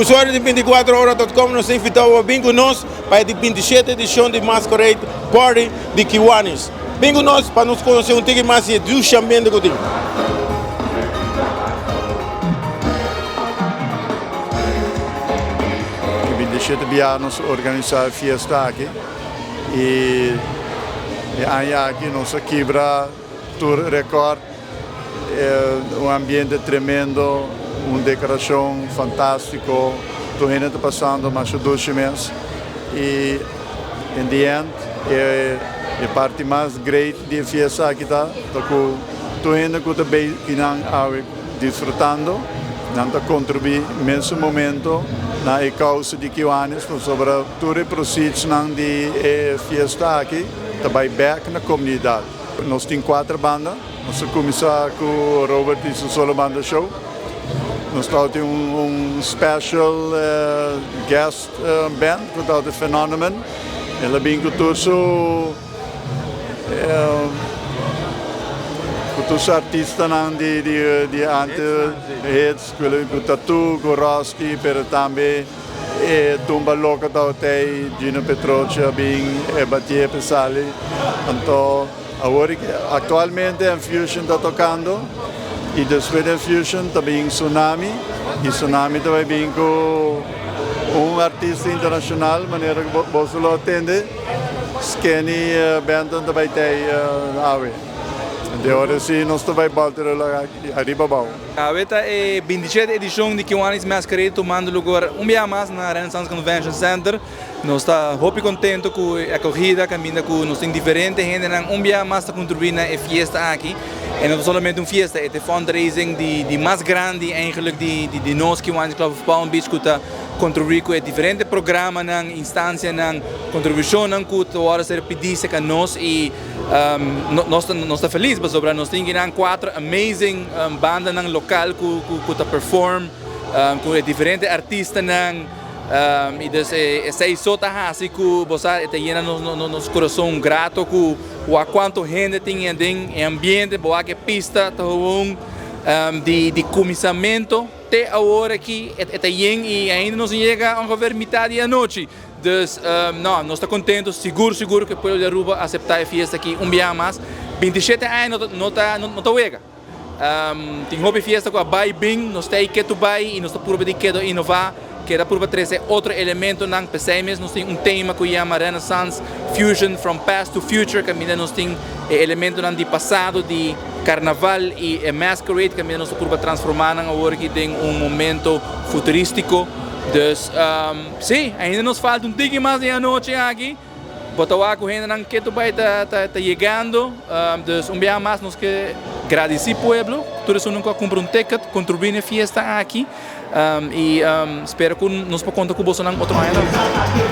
Usuario di 24ora.com nos ta invita bo pa bin cu nos pa e di 27 edicion di Masquerade Party di Kiwanis. Bin cu nos pa nos conoce un tiki mas di e dushi ambiente cu tin. E 27 bia nos organisa e fiesta aki y e aña aki nos a kibra tur record. Un ambiente tremendo, un decoracion fantastico, tur hende ta pasando masha dushi mes y in the end e parti mas great di e fiesta aki ta ta cu tur hende cu ta bay kinan awe disfrutando nan ta contribui mesun momento na e causa di Kiwanis pasobra tur e proceedsnan di e fiesta aki ta bay bek na comunidad. Nos tin cuater banda. Nos a cuminsa cu Robert y su solo banda show. Nos ta tin un special guest band cu ta The Phenomenon. El a bin cu tur su cu tur su artistanan di di antes hits cu Tattoo, cu Rusty, pero tambe E tumba loco tabata ei, Gino Petrocci a bin e batié p'e sali. Anto awor actualmente Enfusion ta tocando y despues di Enfusion ta bin Tsunami y Tsunami ta bai bin cu un artista internacional manera cu boso lo a tende, Skenny Benton ta bai tei awe. Di ora si nos ta bai bolter ariba abao. Awe ta e bintishete edishon di Kiwanis Masquerade tumando lugar un biaha mas na Renaissance Convention Center. Nos ta hopi contento cu e acogida caminda cu nos tin diferente hendenan un biaha mas ta contribui na e fiesta aki. E no ta solamente un fiesta, e ta e fundraising di di mas grandi eigenlijk di di nos Kiwanis Club of Palm Beach cu ta contribui cu e diferente programanan, instancianan, contribucionnan cu ta worde ser pidi cerca nos y Nos ta nos ta feliz pasobra nos tin kinan cuatro amazing bandanan local cu cu ta perform cu e diferente artistanan y dus esey so ta haci cu bo sa e ta yena nos nos corazon grato cu wak cuanto hende tin aden e ambiente bo wak e pista ta gewoon di di cuminsamento te awor aki e ta yen y ainda nos no yega ongeveer mitad di anochi. Dus, no, nos ta contento, sigur sigur cu e pueblo di Aruba a acepta e fiesta aki un biaha mas. Bintishete aña no ta, no ta, no ta wega. Tin hopi fiesta cu a bay bin, nos ta ey ketu bay y nos ta purba di keda innova, keda purba trece otro elementonan. P'esey mes nos tin un tema cu yama Renaissance Fusion from Past to Future, caminda nos tin e elementonan di pasado di Carnaval y e Masquerade, caminda nos ta purba transforma nan awor aki den un momento futuristico. Dus. Sí, ainda nos falta un tiki mas di anochi aki. Bo ta wak ku hendenan ketu bai ta ta yegando. Dus un biaha mas nos ke gradisí pueblo, tur esunnan ku a kumpra un ticket, kontribuí na e fiesta aki. I spera ku nos por konta ku bosonan otro aña tambe.